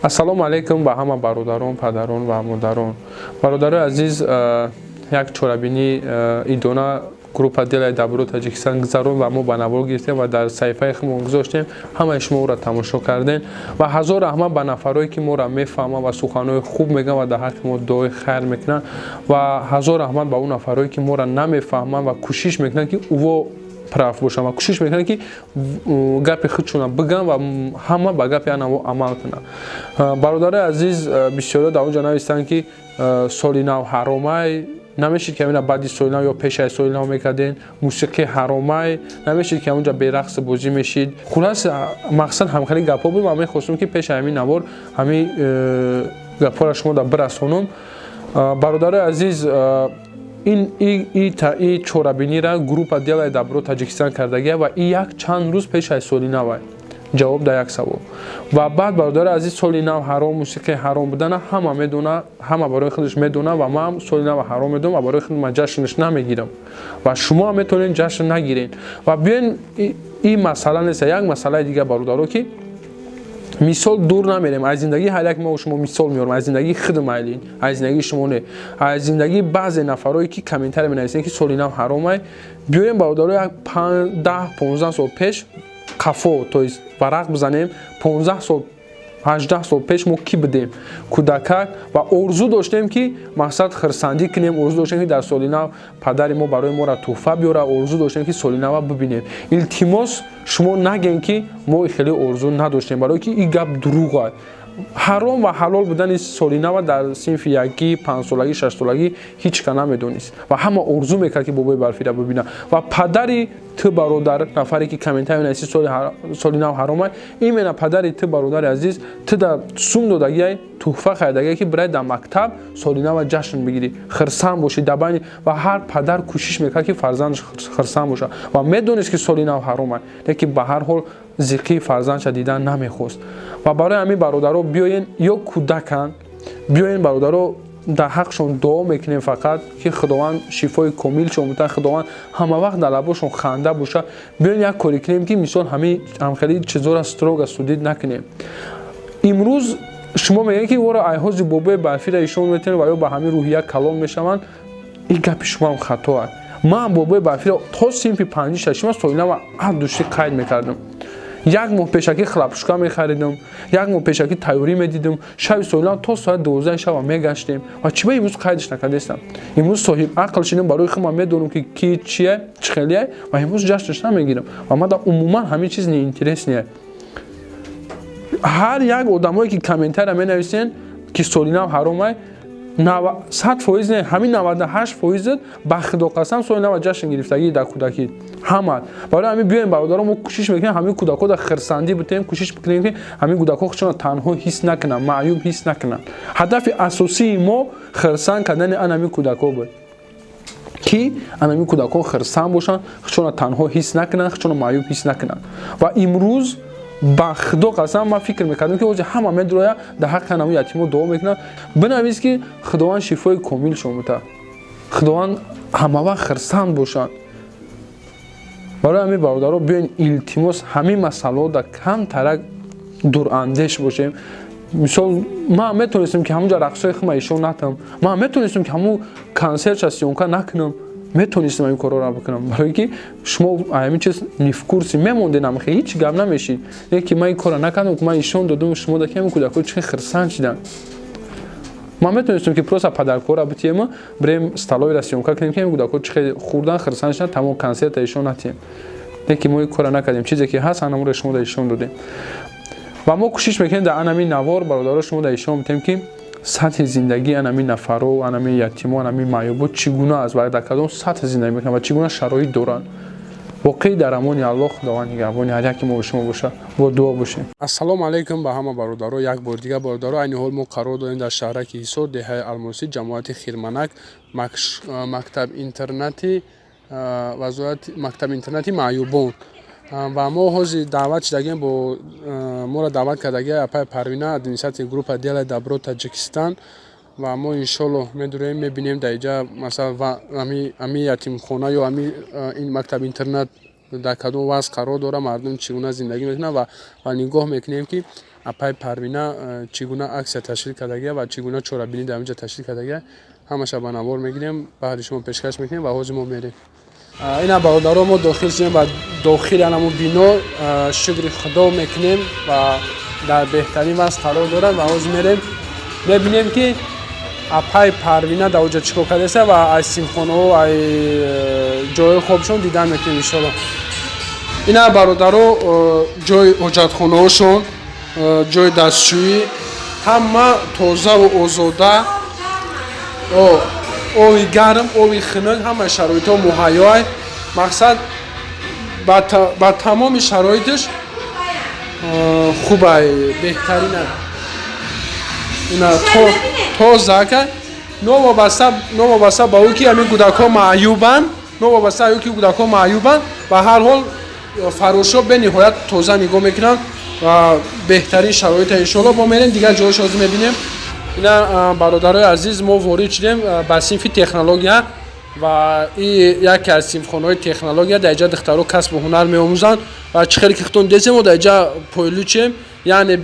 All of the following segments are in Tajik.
Ассалому алайкум ба ҳама бародарон, падарон ва модарон. Бародарои азиз, як чорабинии идона группа «Делай добро Таҷикистон» гузарон ва мо ба навор гирифтем ва дар саҳифаи худмон гузоштем. Ҳамаи шумо ӯро тамошо кардем ва ҳазор раҳмат ба нафарое, ки моро мефаҳманд ва суханҳои хуб мегӯянд ва дар ҳаққи мо дуои хайр мекунанд, ва ҳазор раҳмат ба он нафарое, ки моро намефаҳманд ва кӯшиш мекунанд, ки ӯво прав бошанд, ва кӯшиш мекунанд, ки гапи худшона бигӯянд ва ҳама ба гапи анаво амал кунанд. Бародарои азиз, бисёриҳо дар он ҷо навистанд, ки соли нав ҳаромай, намешид, ки ҳамина баъди соли нав ё пешаи соли нав мекарден, мусиқӣ ҳаромай, намешид, ки ҳамонҷа берақсу бозӣ мешид. Хулас, мақсад ҳамхели гапҳо буд ва мехостум, ки пеши ҳамин навор ҳамин гапҳоро шумо да бирасонум. Бародарои азиз, ин и чорабинира группа «Делай добро Таҷикистон» кардагия ва и як чанд рӯз пеш аз соли навай. Ҷавоб дар як савол. Ва баъд, бародари азиз, соли нав ҳаром, мусиқии ҳаром будана ҳама медона, ҳама барои худаш медона. Ва ман соли нав ҳаром медонам ва барои худ ман ҷашнш намегирам ва шумо ҳам метавонед ҷашн нагиред. Ва биёен, ин масъала нест, як масъалаи дигар, бародаро, ки мисол дур намерем, аз зиндагии ҳар як мо шумо мисол меорам, аз зиндагии худ майлин, аз зиндагии шумо не, аз зиндагии баъзе нафарое, ки комментария менависем, ки соли нав ҳаромай. Биёем, бародаро, як 10-15 сол пеш қафо, то есть варақ бизанем. 15 сол, 18 сол пеш мо кӣ будем? Кӯдакак ва орзу доштем, ки мақсад хирсандӣ кунем, орзу доштем, ки дар соли нав падари мо барои моро тӯҳфа биёрад, орзу доштем, ки соли нава бибинем. Илтимос, шумо нагем, ки мо хеле орзу надоштем, барое ки ин гап дурӯғ аст. Ҳаром ва ҳалол будани соли нава дар синфи якӣ, 5-солагӣ, 6-солагӣ ҳеҷ ка намедонист ва ҳама орзу мекард, ки бобои барфиро бибинад. Ва падари ту, бародар, нафаре, ки комментарий нависи, соли нав ҳаромай, именно падари ту, бародари азиз, ту да сум додагиай, тӯҳфа харидагиай, ки бирай дар мактаб соли нава ҷашн бигирӣ, хирсанд бошӣ дар байни. Ва ҳар падар кӯшиш мекард, ки фарзандаш хирсанд бошад, ва медонист, ки соли нав ҳаромай, лекин ба ҳар ҳол зиқии фарзандша дидан намехост. Ва барои ҳамин, бародаро, биёен, ё кӯдаканд, биёен, бародаро, дар ҳақшон дуо мекунем фақат, ки Худованд шифои комилшон бутад, Худованд ҳама вақт дар лабошон ханда боша. Биёен, як коре кунем, ки мисол ҳамин ҳамхели чизоро строго судить накунем. Имрӯз шумо мегӯед, ки ора айҳози бобои барфиро ишон метавонед ва ё ба ҳамин рӯҳия калон мешаванд. Ин гапи шумоам хато аст. Ман бобои барфиро то синфи панҷи, шашима соли нава ад души қайд мекардам. Як моҳ пешакӣ хлопушка мехаридам, як моҳ пешакӣ тайёрӣ медидам, шаби соли нав то соати 12 шаба мегаштем. Ва чӣ ба имрӯз қайдаш накардастам? Имрӯз соҳиб ақл шидам, барои худ ман медонам, ки ки чие, чӣ хелие, ва имрӯз ҷашнаш намегирам ва ман умуман ҳамин чиз неинтересный. Ҳар як одамое, ки комментария менависен, ки соли нав ҳаромай, 100% не, ҳамин 98%-ат, ба Худо қасам, соли нава ҷашн гирифтагӣ дар кӯдакӣ ҳамаат. Барои ҳамин, биёем, бародаро, мо кӯшиш мекунем, ҳамин кӯдакҳо дар хирсандӣ бутем, кӯшиш бикунем, ки ҳамин кӯдакҳо худшонро танҳо ҳис накунанд, маъюб ҳис накунанд. Ҳадафи асосии мо хирсанд кардани ан ҳамин кӯдакҳо буд, ки ан ҳамин кӯдакҳо хирсанд бошанд, худшонро танҳо ҳис накунанд, худшонро маъюб ҳис накунанд. Ва имрӯз, ба Худо қасам, ман фикр мекардам, ки ҳозир ҳама медроя, дар ҳаққи ҳамин ятимо дуо мекунад. Бинавис, ки Худованд шифои комилшон бутад, Худованд ҳамавақт хирсанд бошанд. Барои ҳамин, бародаро, биёен, илтимос, ҳамин масъалаҳо дар камтарак дурандеш бошем. Мисол, ман метавонистам, ки ҳамунҷа рақсҳои хума ишон натам, ман метавонистам, ки ҳамун консертша съёмка накунам, метавонистам ин корҳоро бикунам, барое ки шумо ҳамин чиз не в курсе мемондед, амхе ҳеҷ гап намешид. Лекин ман ин корро накардам, ман ишон додам шумо да, ки ҳамин кӯдакҳо чӣ хирсанд шиданд. Ман метавонистам, ки просто подаркора битием, бирем столовыйра съёмка кунем, ки ҳамин кӯдакҳо чӣ хел хӯрдан, хирсанд шиданд, тамом, консерта ишон натием. Лекин мо ин корро накардем. Чизе ки ҳаст, ҳанамуро шумо да ишон додем ва мо кӯшиш мекунем дар анамин навор, бародаро, шумо да ишон битем, ки сатҳи зиндагии анамин нафаро, анамин ятимо, анамин маъюбо чӣ гуна аст ва дар кадом сатҳ зиндагӣ мекунанд ва чӣ гуна шароит доранд. Воқеӣ, дар амони Аллоҳ, Худованд нигаҳбони ҳар яке мо шумо боша. Бо дуо бошем. Ассалому алайкум ба ҳама бародаро як бор дигар. Бародаро, айни ҳол мо қарор дорем дар шаҳраки Ҳисор, деҳаи Алмосӣ, ҷамоати Хирманак, мактаб интернати вазорати, мактаб интернати маъюбон. Ва мо ҳозир даъват шудагем, бо моро даъват кардагия апай Парвина, администратори группа «Делай добро Таҷикистан». Ва мо, иншоллоҳ, медурем, мебинем дар иҷа, масалан, ами ятимхона ё ами ин мактаб интернат Дар кадом вазъ қарор дорад, мардум чӣ гуна зиндагӣ мекунанд ва нигоҳ мекунем, ки апаи Парвина чӣ гуна аксия ташкил кардагия ва чӣ гуна чорабинӣ дар инҷа ташкил кардагия. Ҳамаша ба навор мегирем, баъди шумо пешкаш мекунем ва ҳозир мо мерем. Ина, бародаро, мо дохил шудем ба дохили анамун бино. Шукри Худо мекунем ва дар беҳтарин вазъ қарор дорад. Ва ҳозир мерем, мебинем, ки апаи Парвина дар оҷа чӣ кор кардааста ва аз синфхонаҳо, ай ҷойҳои хобшон дидан мекунем, иншоалло. Ина, бародаро, ҷои ҳоҷатхонаҳошон, ҷои дастшӯӣ ҳама тозаву озода, оби гарм, оби хунук, ҳама шароитҳо муҳайёай. Мақсад, ба тамоми шароиташ хубай, беҳтарина. Ина, тоза ка, новобаста ба ӯ ки ҳамин кӯдакҳо маъюбанд, новобаста ӯ ки кӯдакҳо маъюбанд, ба ҳар ҳол фарошҳо бениҳоят тоза нигоҳ мекунанд ва беҳтарин шароита. Иншоалло, мо мерем, дигар ҷоҳош ҳозир мебинем. Ина, бародарои азиз, мо ворид шудем ба синфи технология ва и яке аз синфхонаҳои технология. Дар иҷа духтаро касбу ҳунар меомӯзанд ва чӣ хеле ки худтон дидем, мо дар иҷа пойлучем, яъне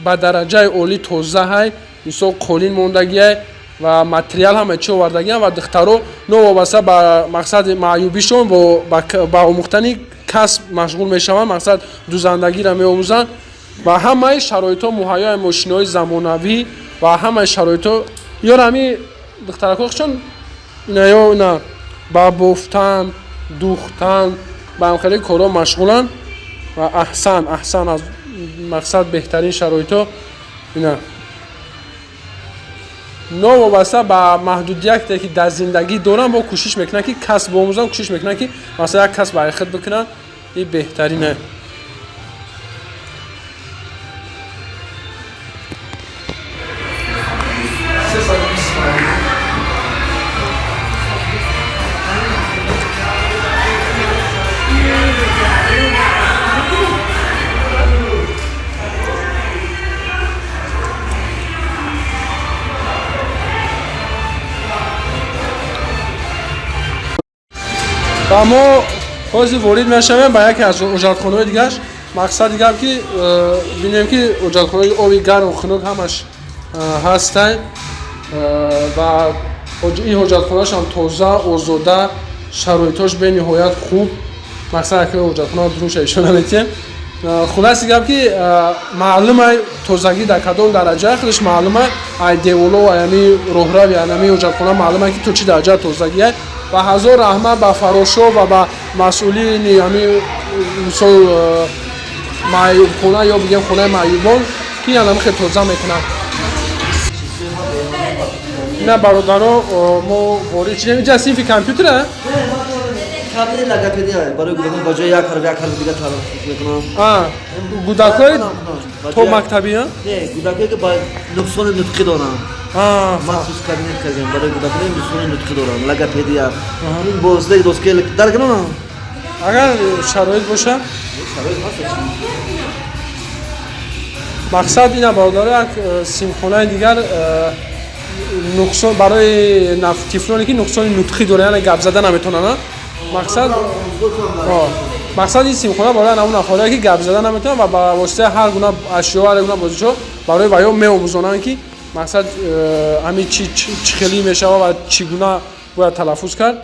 ба дараҷаи олӣ тозаҳай, мисол, қолин мондагиай ва материал ҳама чӣ овардагиам. Ва духтаро новобаста ба мақсади маъюбишон ба омӯхтани касб машғул мешаванд, мақсад, дузандагиро меомӯзанд ва ҳамаи шароитҳо муҳайёи, мошинои замонавӣ ва ҳамаи шароитҳо. Ёр, ҳами духтаракҳо чон ина ё ина ба бофтан, духтан, ба ҳамхеле корҳо машғуланд. Ва аҳсан, аҳсан, аз мақсад, беҳтарин шароитҳо. Ина, новобаста ба маҳдудияте ки дар зиндагӣ доранд, бо кӯшиш мекунанд, ки касб омӯзанд, кӯшиш мекунанд, ки масалан як касб барои худ бикунанд. И беҳтарине. Ва мо ҳозир ворид мешавем ба яке аз ҳоҷатхонаҳои дигараш. Мақсади гап, ки бинем, ки ҳоҷатхонаи оби гарму хунук ҳамаш ҳастай ва ин ҳоҷатхонаашам тоза, озода, шароитҳош бениҳоят хуб. Мақсад, ки ҳоҷатхона дуруша ишора метиҳем. Хулоси гап, ки маълума тозагӣ дар кадом дараҷа, худаш маълума, ай деволо, ай ами роҳрави ами ҳоҷатхона маълума, ки то чӣ дараҷа тозагия. Ва ҳазор раҳмат ба фарошо ва ба масъулини ами, мисол, маъюбхона ё бигем хонаи маъюбон, ки анами хел тоза мекунанд. Ина, бародаро, мо ворид шудем. Инҷа синфи компютера. Кабинет логопедия барои кӯдакон, ба ҷои як ҳарф як ҳарфи дига талаффуз мекунам. Кӯдакҳои то мактабӣ? Не, кӯдакое ки ба нуқсони нутқӣ доранд. Махсус кабинет кардем барои кӯдаконе нуқсони нутқӣ доранд, логопедия. Ин бо воситаи доска дар канона. Агар шароит боша. Шароит ҳаст. Мақсад, ина, бародаро, як синфхонаи дигар, нуқсон барои тифлоне ки нуқсони нутқӣ доранд, яъне гап зада наметавонанд. Мақсад, ин синфхона барои ҳамон нафарое ки гап зада наметавонанд ва ба воситаи ҳар гуна ашё, ҳар гуна бозичҳо барои ваё меомӯзонанд, ки мақсад, ҳамин чӣ хелӣ мешавад ва чӣ гуна бояд талаффуз кард.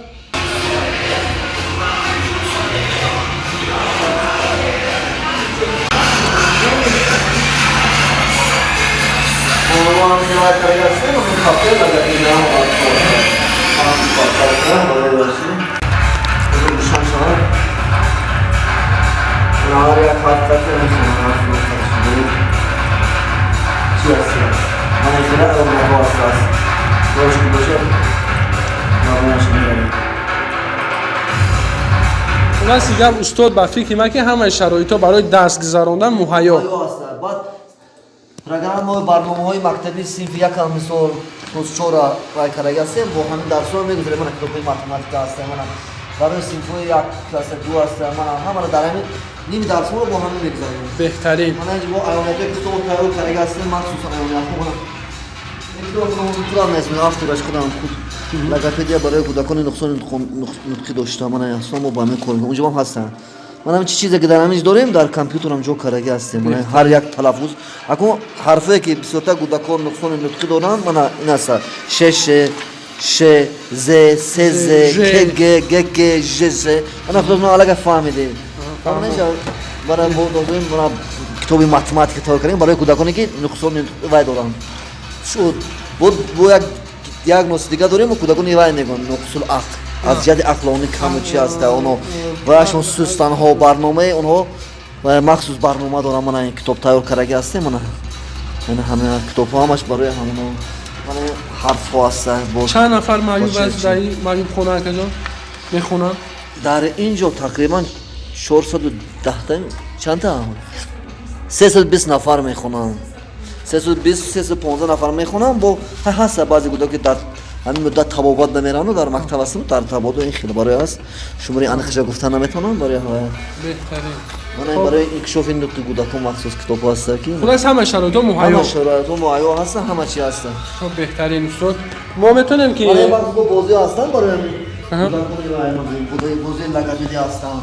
Хулоси гап, устод, ба фикри ман, ки ҳамаи шароитҳо барои дарс гузарондан муҳайё. Баъд программаҳои, барномаҳои мактаби синфи якам, мисол, то чора рай кардаги ҳастем, бо ҳамин дарсҳо мегузарем. Мана, китобҳои математика ҳаста, мана, барои синфҳои як класса, ду ҳаста, мана, ҳамаро дар ҳамин ними дарсҳоро бо ҳамин мегузарем. Беҳтарин. Мана, инҷо бо аёниятҳое ки китобо тайёр кардаги ҳастем, махсусан аёниятҳо. Мана, худам нест, автораш худам, худ логопедия барои кӯдакони нуқсони нутқӣ дошта. Мана, ҳастон, мо ба ҳамин кор мекунем. Унҷо ҳам ҳастанд. Ман ҳам чи чизе ки дар ҳаминҷ дорем, дар компютерам ҷо кардаги ҳастем. Мана ҳар як талаффуз, акун ҳарфое ки бисёртар кӯдакон нуқсони нутқӣ доранд, мана ин аста: ш, ш, ш, з, с, з, к, г, г, г, ж, з. Мана худатон аллакай фаҳмидем. Барои мо додем, мана китоби математика тайёр кардем барои кӯдаконе ки нуқсони вай доранд. Шуд, бо як диагноз дига дорем, кӯдакони вай мегӯянд нуқсул ақл, аз ҷиҳати ақлонӣ каму чи аста оно ваяшон сустанҳо, барномаи онҳо махсус барнома дорам. Мана ин китоб тайёр кардаги ҳастем. Мана ина ҳама китобҳо ҳамаш барои ҳамоно, мана ҳарфҳо ҳаста. Чанд нафар маъюб аст дар ин маъюбхона, акаҷон, мехонанд? Дар ин ҷо тақрибан 410-та, чандта, 320 нафар мехонанд, 320, 315 нафар мехонанд. Бо ҳаста баъзе кӯдаке дар ҳамин муддат табобат намераванд, дар мактаб ҳастанд, дар табобат. Ин хеле барои аст, шумораи аниқиша гуфта наметавонам барои Беҳтарин. Мана ин барои инкишофи нутқи кӯдакон махсус китобҳо ҳаста ки Хулас, ҳама шароитҳо муҳайё. Ҳама шароитҳо муҳайё ҳастанд, ҳама чи ҳастанд. Хоб, беҳтарин, устод. Мо метавонем ки барои баъзе бозиҳо ҳастанд барои ҳамин бозии лагадидӣ ҳастанд,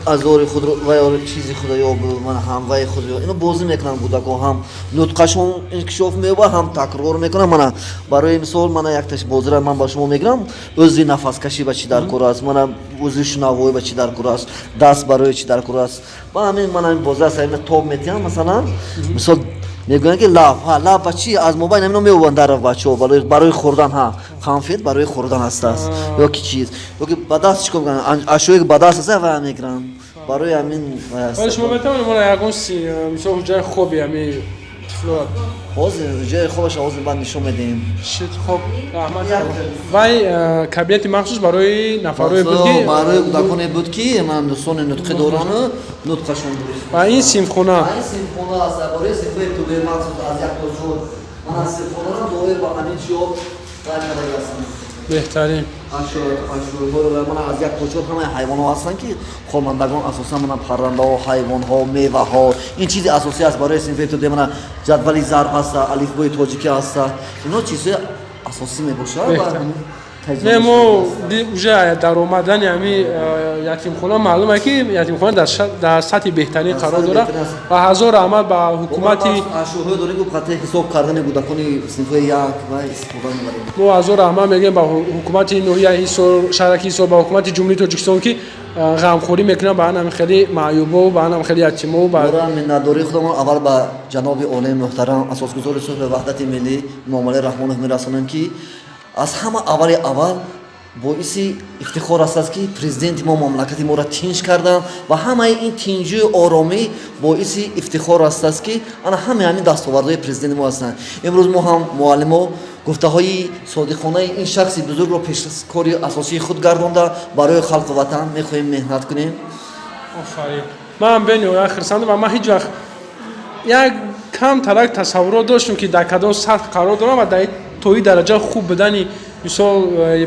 азори худро ва ё чизи худо ё ман ҳамваи худ ино бозӣ мекунанд. Кӯдакон ҳам нутқашон инкишоф меёбад, ҳам такрор мекунанд. Мана барои мисол, мана якташ бозира ман ба шумо мегирам: узви нафаскашӣ ба чӣ дар кор аст, мана узви шунавоӣ ба чӣ дар кор аст, даст барои чӣ дар кор аст. Ба ҳамин мана ҳамин бозӣ аст, ҳамин тоб метиҳам, масалан, мисол мегӯянд ки лаб, ҳа, лаб ба чӣ аз мобайн ҳамино меёбанд дар бачаҳо барои хӯрдан, ҳа, конфет барои хӯрдан ҳастааст ё ки чиз, ё ки ба даст чӣ кор мекунанд, ашёе ки ба даст аст вая мегиранд барои ҳамин. Вале шумо метавонед моро ягон мисол ҳуҷраи хоби ҳами тифло? Ҳозир ҳуҷраи хобаша ҳозир баъд нишон медиҳем. Шит, хоб, раҳмат. Вай кабинети махсус барои нафарое буд ки барои кӯдаконе буд ки ман нуқсони нутқӣ дорану нутқашон дуруст. Ва ин синфхона? Ин синфхона аст барои синфҳои ибтидоӣ махсус, аз 1 то 4. Ман аз синфхонаро доир ба ҳамин чиё вай кардаги ҳастам. Беҳтарин. Ашёҳоро мана аз 1 то 4 ҳамаи ҳайвонҳо ҳастанд ки хонандагон асосан мана паррандаҳо, ҳайвонҳо, меваҳо, ин чизи асосӣ аст барои синфи ибтидоӣ. Мана ҷадвали зарб ҳаста, алифбои тоҷикӣ ҳаста, ино чизҳои асосӣ мебошад. Не, мо уже дар омадани ҳами ятимхона маълум е ки ятимхона дар сатҳи беҳтарин қарор дорад ва ҳазор раҳмат ба ҳукумати Ашёҳое дорем ки қатъи ҳисоб кардани кӯдакони синфҳои як ва истифода мебарем. Мо ҳазор раҳмат мегӯем ба ҳукумати ноҳияи Ҳисор, шаҳраки Ҳисор, ба ҳукумати Ҷумҳурии Тоҷикистон, ки ғамхорӣ мекунанд ба анам хеле маъюбо, ба анам хеле ятимо. Бора миннатдории худамон аввал ба ҷаноби олии муҳтарам, асосгузори сулҳу ваҳдати миллӣ Эмомалӣ Раҳмонов мерасонем, ки аз ҳама аввали аввал боиси ифтихор аст, ки президенти мо мамлакати моро тинҷ карданд ва ҳамаи ин тинҷию оромӣ боиси ифтихор аст, ки ана ҳамаи ҳамин дастовардҳои президенти мо ҳастанд. Имрӯз мо ҳам муаллимо гуфтаҳои содиқонаи ин шахси бузургро пешкори асосии худ гардонда, барои халқу ватан мехоҳем меҳнат кунем. Офарин. Ман бениҳоят хурсандам ва ман ҳеҷ вақт як кам тарак тасаввурот доштем, ки дар кадом сатҳ қарор дорам ва дар то ин дараҷа хуб будани мисол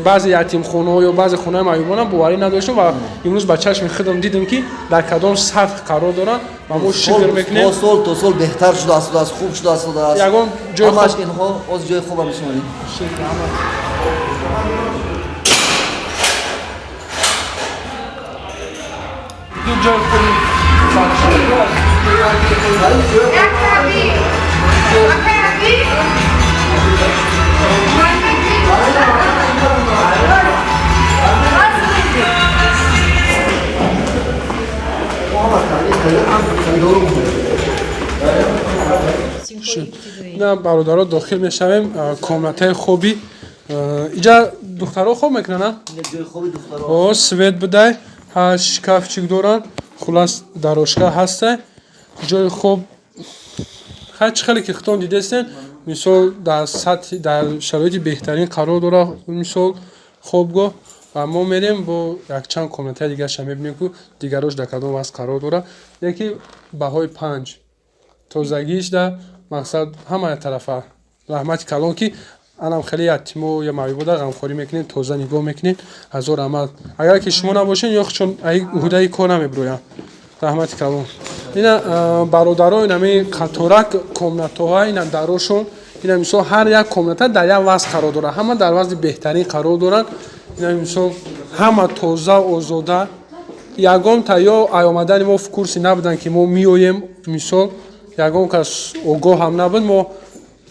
баъзе ятимхонаҳо ё баъзе хонаи маъюбонам боварӣ надоштам ва имрӯз ба чашми худам дидам, ки дар кадом сатҳ қарор доранд ва мо шукр мекунем. То сол то сол беҳтар шудааст, хуб шудааст. Ягон ҷои ҳамаш инҳо оз ҷои хубам нишонем. Ду ҷои хуби. На, бародаро, дохил мешавем комнатаи хоби. Иҷа духтаро хоб мекунанд? О, свет будай, ҳа, шкафчик доранд, хулас дарошка ҳаста, ҷои хоб. Ҳар чӣ хеле ки худтон дидестен, мисол дар сатҳи, дар шароити беҳтарин қарор дорад, мисол хобгоҳ. Ва мо мерем бо якчанд комнатаи дигарша мебинем, ку дигарош дар кадом вазъ қарор дорад. Яки баҳои панҷ, тозагиш да мақсад ҳама тарафа. Раҳмати калон, ки анам хеле ятимо ё маъюбода ғамхорӣ мекунед, тоза нигоҳ мекунед. Ҳазор раҳмат. Агар ки шумо набошед, ё чун уҳдаи кор намебироям. Раҳмати калон. Ина, бародаро, инами қаторак комнатаҳо, ина дарошон, ина мисол ҳар як комната дар як вазъ қарор дорад, ҳама дар вазъи беҳтарин қарор доранд. Ина мисол ҳама тоза, озода. Ягон та ё омадани мо в курсе набуданд, ки мо меоем. Мисол, ягон кас огоҳ ҳам набуд. Мо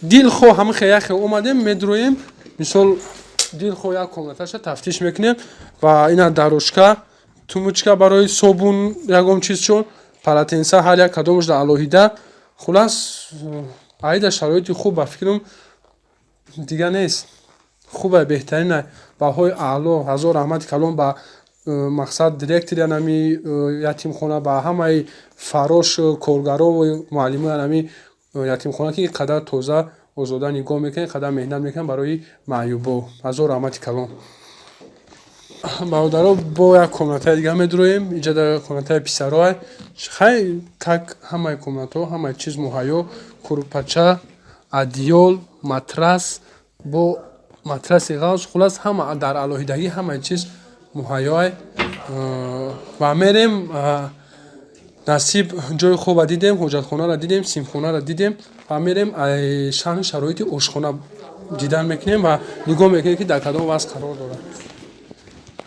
дилхоҳ ҳама хеяхе омадем, медроем. Мисол, дилхоҳ як комнаташа тафтиш мекунем. Ва ина дорожка, тумбочка барои собун, ягон чизчон, полотенца, ҳар як кадомаш дар алоҳида. Хулас, аида шароити хуб, ба фикрам, дига нест. Хубе, беҳтарина, баҳои аъло. Ҳазор раҳмати калон ба мақсад директори анами ятимхона, ба ҳамаи фарош, коргарову муаллимои анами ятимхона, ки ин қадар тоза, озода нигоҳ мекунанд, ин қадар меҳнат мекунанд барои маъюбо. Ҳазор раҳмати калон. Бародаро, бо як комнатаи дига медуроем. Инҷа дар комнатаи писароа. Хай, как ҳамаи комнатаҳо, ҳамаи чиз муҳайё: курпача, одеял, матрас, бо матраси ғафз. Хулас, ҳама дар алоҳидагӣ, ҳамаи чиз муҳайёа. Ва мерем. Насиб, ҷои хоба дидем, ҳоҷатхонаро дидем, синфхонаро дидем ва мерем, шаъну шароити ошхона дидан мекунем ва нигоҳ мекунем, ки дар кадом вазъ қарор дорад.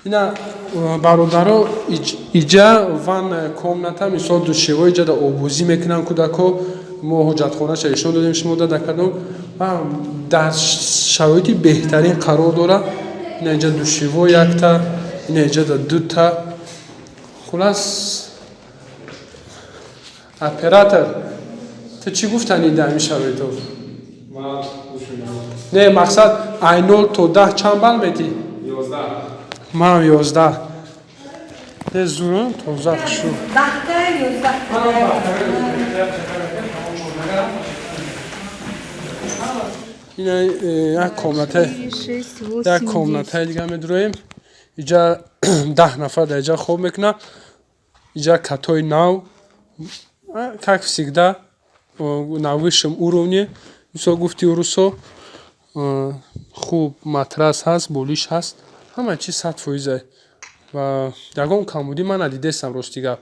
Ина, бародаро, иҷа ванная комната, мисол, душевой. Иҷа да оббозӣ мекунанд кӯдако. Мо ҳоҷатхонаша нишон додем шумо да кадом ва дар шароити беҳтарин қарор дорад. Ина инҷа душевой якта, ина инҷа да дута. Хулас, оператор, ту чӣ гуфтанӣ дар ҳамин шароито? Не, мақсад, ай 0 то 10 чанд бал метӣ? Манам 11. Не, зурум, тоза, хушу. Даҳта, 11. Ина як комната, як комнатаи дига медуроем. Иҷа 10 нафар дар иҷа хоб мекунад. Иҷа катои нав, как всегда, на высшем уровне, мисол гуфти урусо. Хуб, матрас ҳаст, болиш ҳаст, ҳама чиз 100%-е ва ягон камбудӣ ман надидестам, рости гап.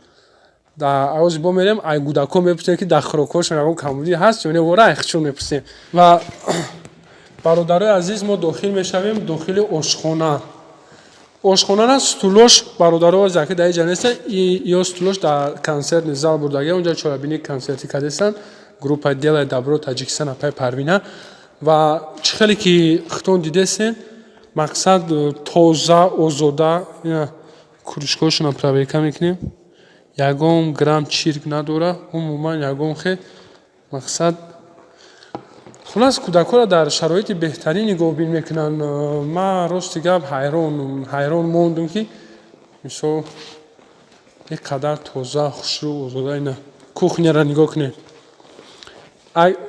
Дар авози бо мерем, ай кӯдакҳо мепурсем, ки дар хӯрокҳошон ягон камбудӣ ҳаст ё не. Вора айхчон мепурсем. Ва, бародарои азиз, мо дохил мешавем дохили ошхона. Ошхонара стулош, бародаро, заки дар иҷа неста, ё стулош дар концертный зал бурдагия. Онҷа чорабинии консертӣ кардестанд группа «Делай добро Таҷикистон», апай Парвина. Ва чӣ хеле ки хитон дидестен, мақсад, тоза, озода. Ина кружкаҳошонро проверка мекунем, ягон грамм чирк надора, умуман ягон хел. Мақсад, хулас, кӯдакҳоро дар шароити беҳтарин нигоҳбин мекунанд. Ман, рости гап, ҳайрон мондум, ки мисол ин қадар тоза, хушрӯ, озода. Ина кухняро нигоҳ кунед.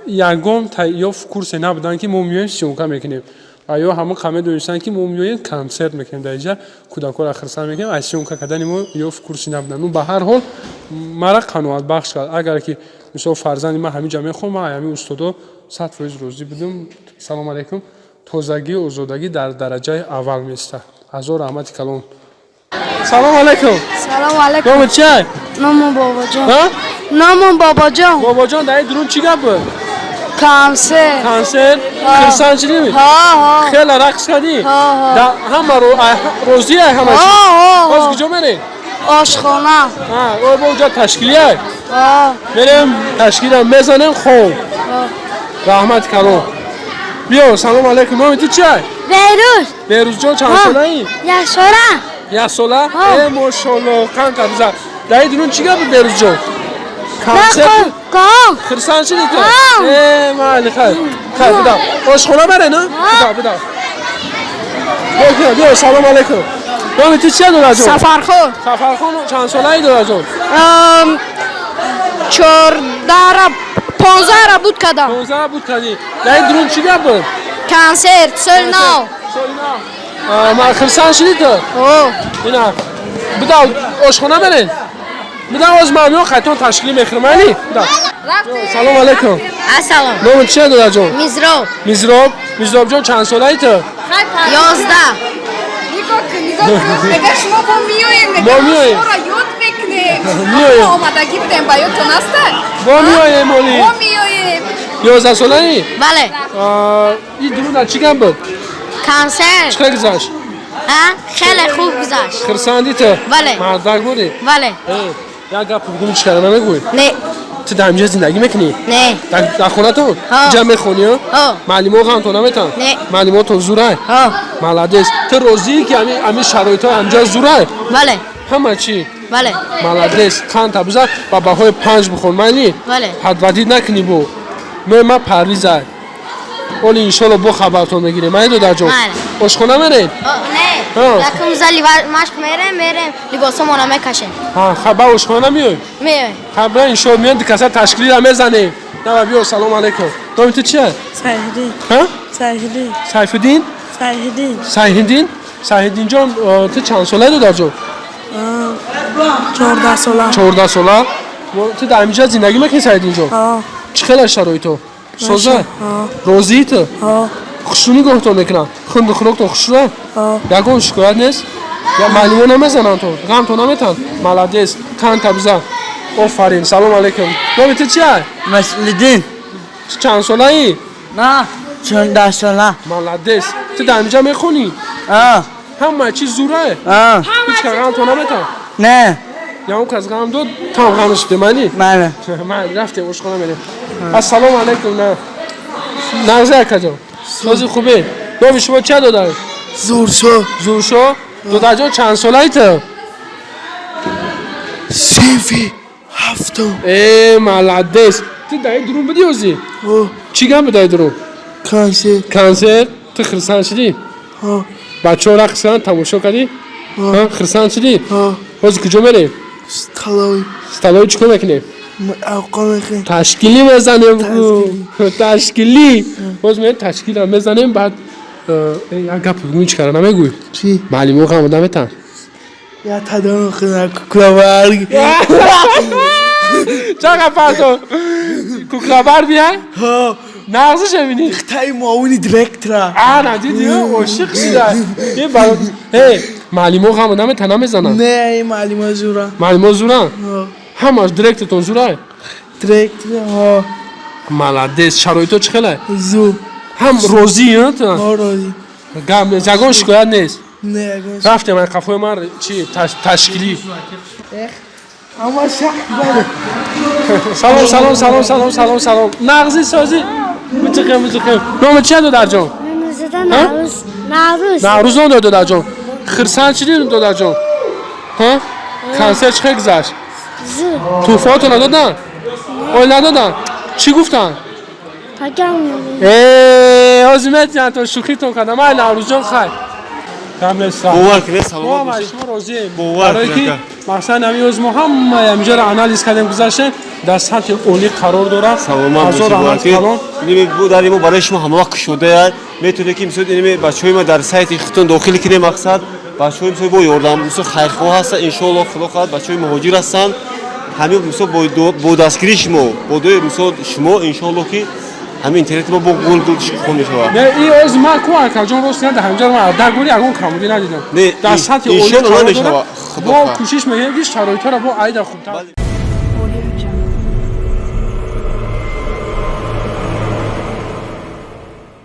Ягон ё в курсе набуданд, ки мо меоем, съёмка мекунем, ва ё ҳамон қа медонистанд, ки мо меоем, консерт мекунем дар инҷа, кӯдакҳоро хурсанд мекунем. Аз съёмка кардани мо ё в курсе набуданд. Ну, ба ҳар ҳол, мара қаноатбахш кард. Агар ки, мисол, фарзанди ман ҳамин ҷа мехонд, ман ҳамин устодо 100% розӣ будум. Салому алайкум. Тозагию озодагӣ дар дараҷаи аввал меистад. Ҳазор раҳмати калон. Салому алайкум. Салому алайкум. Номи чиай? Номам Бобоҷон. Номам Бобоҷон. Бобоҷон, дар ин дурун чӣ гап буд? Консерт. Консерт. Хурсанд шудӣ? Ҳа. Хеле рақс кардӣ? Ҳа. Ҳама розӣ ай, ҳама чӣ? Ҳа. Боз куҷо мерем? Ошхона. Бо уҷа ташкилиай? Ҳа. Мерем, ташкилам мезанем, хоб. Раҳмати калон. Биё, салому алайкум. Номи ту чиай? Беҳрӯз. Беҳрӯзҷон, чанд солаӣ? Яксола. Як сола? Э, мошолло, қанд қабза. Дар ин дурун чӣ гап буд, Беҳрӯзҷон? Консерт? Хурсанд шудӣ ту? Э, майли, хайр, хайр, бидав, ошхона баре. На, бидав, бидав. Биё, салому алайкум. Номи ту чия, додарҷон? Сафархон. Сафархон, чанд солаӣ, додарҷон? 14-ра, 15-ра буд кардам. 15-ра буд кардӣ. Дар ин дурун чӣ гап буд? Консерт, соли нав. Соли нав. Ман хурсанд шудӣ ту? Ина бидав, ошхона барен, бидав. Оз ман меоям, қайтон ташкилӣ мехӯрам, майли? Бидав. Салому алайкум. Ассалом. Номи чия, додарҷон? Мизроб. Мизроб. Мизробҷон, чанд солаи ту? 11. Нигоҳ кун, нигоҳ кун. Мега, шумо бо меоем, мега. Мо меоем. Шуморо ёд мекунем. Меоем. Мо омадагӣ будем, ба ёдтон аста? Бо меоем оли. Мо меоем. 11 солаи? Бале. Ин дурун дар чӣ гап буд? Консерт. Чӣ хел гузашт? Хеле хуб гузашт. Хурсандӣ ту? Бале. Мардак будӣ? Бале. Як гап бигӯм, чӣ кара намегӯй? Не. Ту дар инҷа зиндагӣ мекунӣ? Не. Дар хонатон? Ҳо. Инҷа мехонӣ? Ҳо. Муаллимо ғамтон наметан? Не. Муаллимотон зурай? Ҳо. Молодец. Ту розӣ ки ҳамин шароитҳои ҳамҷа зурай? Бале. Ҳама чӣ? Бале. Молодец. Қанта бизар ба баҳои 5 бихон, майли? Бале. Подводить накунӣ бо. Ме ма Парвизай. Оли иншолло бо хабартон мегирем. Майли, додарҷон? Майли. Ошхона мерем? Не. Ҳо. Якум зали машқ мерем, либосомона мекашем. Ҳа, ба ошхона намеой? Меоем. Хабра иншолло меоем, ду каса ташкилира мезанем. Давай, биё, салом алейкум. Номи ту чия? Сайфиддин. Ҳа? Сайфиддин. Сайфиддин? Сайфиддин. Сайҳиддин? Сайҳиддинҷон, ту чанд солаи, додарҷон? 14 сола. 14 сола. Ту дар ҳаминҷа зиндагӣ мекунӣ, Сайҳиддинҷон? Ҳо. Чӣ хел аст шароито? Соза? Ҳо. Розии ту? Ҳо. Хушрӯ нигоҳтон мекунанд? Хунду хӯроктон хушрӯа? Ҳо. Ягон шикоят нест? Я муаллимо намезананд то? Ғамтон наметанд? Молодец. Қанта бизан. Офарин. Салом алейкум. Номи ту чия? Маслиддин. Ту чанд солаӣ? На, 14 сола. Молодец. Ту дар ҳаминҷа мехонӣ? А, Ҳама чиз зурае? а, Ҳеҷ кас ғамтон наметанд? не, Ягон кас ғам дод, там ғамаш бидем, майли? Мана. Ман рафтем, ошхона мерем. Ассалому алайкум. На, нағзи, акаҷон, сози, хубе? Номи шумо чия, додар? Зуршо. Зуршо. Додарҷон, чанд солаи ту? Синфи ҳафтум. Э, молодец. Ту дар ин дурун будӣ ҳозир? Ҳо. Чӣ гап буд дар дурун? Консерт. Консерт. Ту хурсанд шудӣ? Ҳо. Бачаҳо рақс карданд, тамошо кардӣ? Ҳо. Хурсанд шудӣ? Ҳо. Ҳозир куҷо мерем? Столовый. Столовый чӣ кор мекунем? Авқо мехӯрем. Ташкилӣ мезанем. Ташкилӣ боз меем, ташкилам мезанем. Баъд як гап бигӯ, чӣ кара намегӯй? Чӣ? Муаллимо ғам наметан? Я тадон хӯна куклабарг. Чақа фарто куклабар бияй? Ҳо. Нағзиша бинӣ. Таи муовини директора. Ана, дидӣ, ошиқ шуда. Э, муаллимо ғам наметан, намезананд? Не, муаллимо зура. Муаллимо зуранд? Ҳо. Ҳамаш директортон зурай? Директор, ҳо. Молодец. Шароито чӣ хелай? Зур. Ҳам розӣ? Ҳо, розӣ. Гап нест, ягон шикоят нест? Не, ягон. Рафтем, ай қафои ман чи ташкилӣ. Ама шаҳ бале. Салом, салом, салом, салом, салом, салом. Нағзи, созӣ? Мутиқем, мутиқем. Номи чия, додарҷон? Наврӯз. Наврӯз. Наврӯз ном дод, додарҷон. Хурсанд шидӣ, додарҷон? Ҳа, консерт чӣ хел гузашт? Зур. Тӯҳфаҳото надоданд? Ой, надоданд? Чӣ гуфтанд? Пагам. Э, ҳозир метиҳанд то, шӯхитон кардам. Ай, Наврӯзҷон, хайр. Бовар кунед, Мо саломат ҳам аз бошед. шумо розием. Бовар Барое ки кунед. мақсад ҳамин ҳоз мо ҳамаи ҳаминҷаро анализ кардем, гузаштем, дар сатҳи олӣ қарор дорад. Саломат Ҳазор бошед. раҳмат Бовар кунед. калон. Инаме бу дар мо барои шумо ҳама вақт кушодаят. Метавонед ки мисол инаме бачаҳои ма дар сайти худтон дохил кунем. Мақсад, бачаҳои мисол бо ёрдам, мисол хайрхоҳ ҳастанд, иншоалло, худо хоҳад, бачаҳои муҳоҷир ҳастанд. Ҳамин мисол бо дастгирии шумо, бо дуои мисол шумо, иншоалло, ки ҳамин интернети мо бо гул гул шукуфо мешавад. Не, и оз ман ку, акаҷон, рост не, дар ҳаминҷаро ман дар гули ягон камбудӣ надидам. Не, Дар сатҳи олӣ иншоалло қарор намешавад. дорад. Худо Мо хоҳад. кӯшиш мекунем, ки шароитҳоро бо айда хубтар. Бале.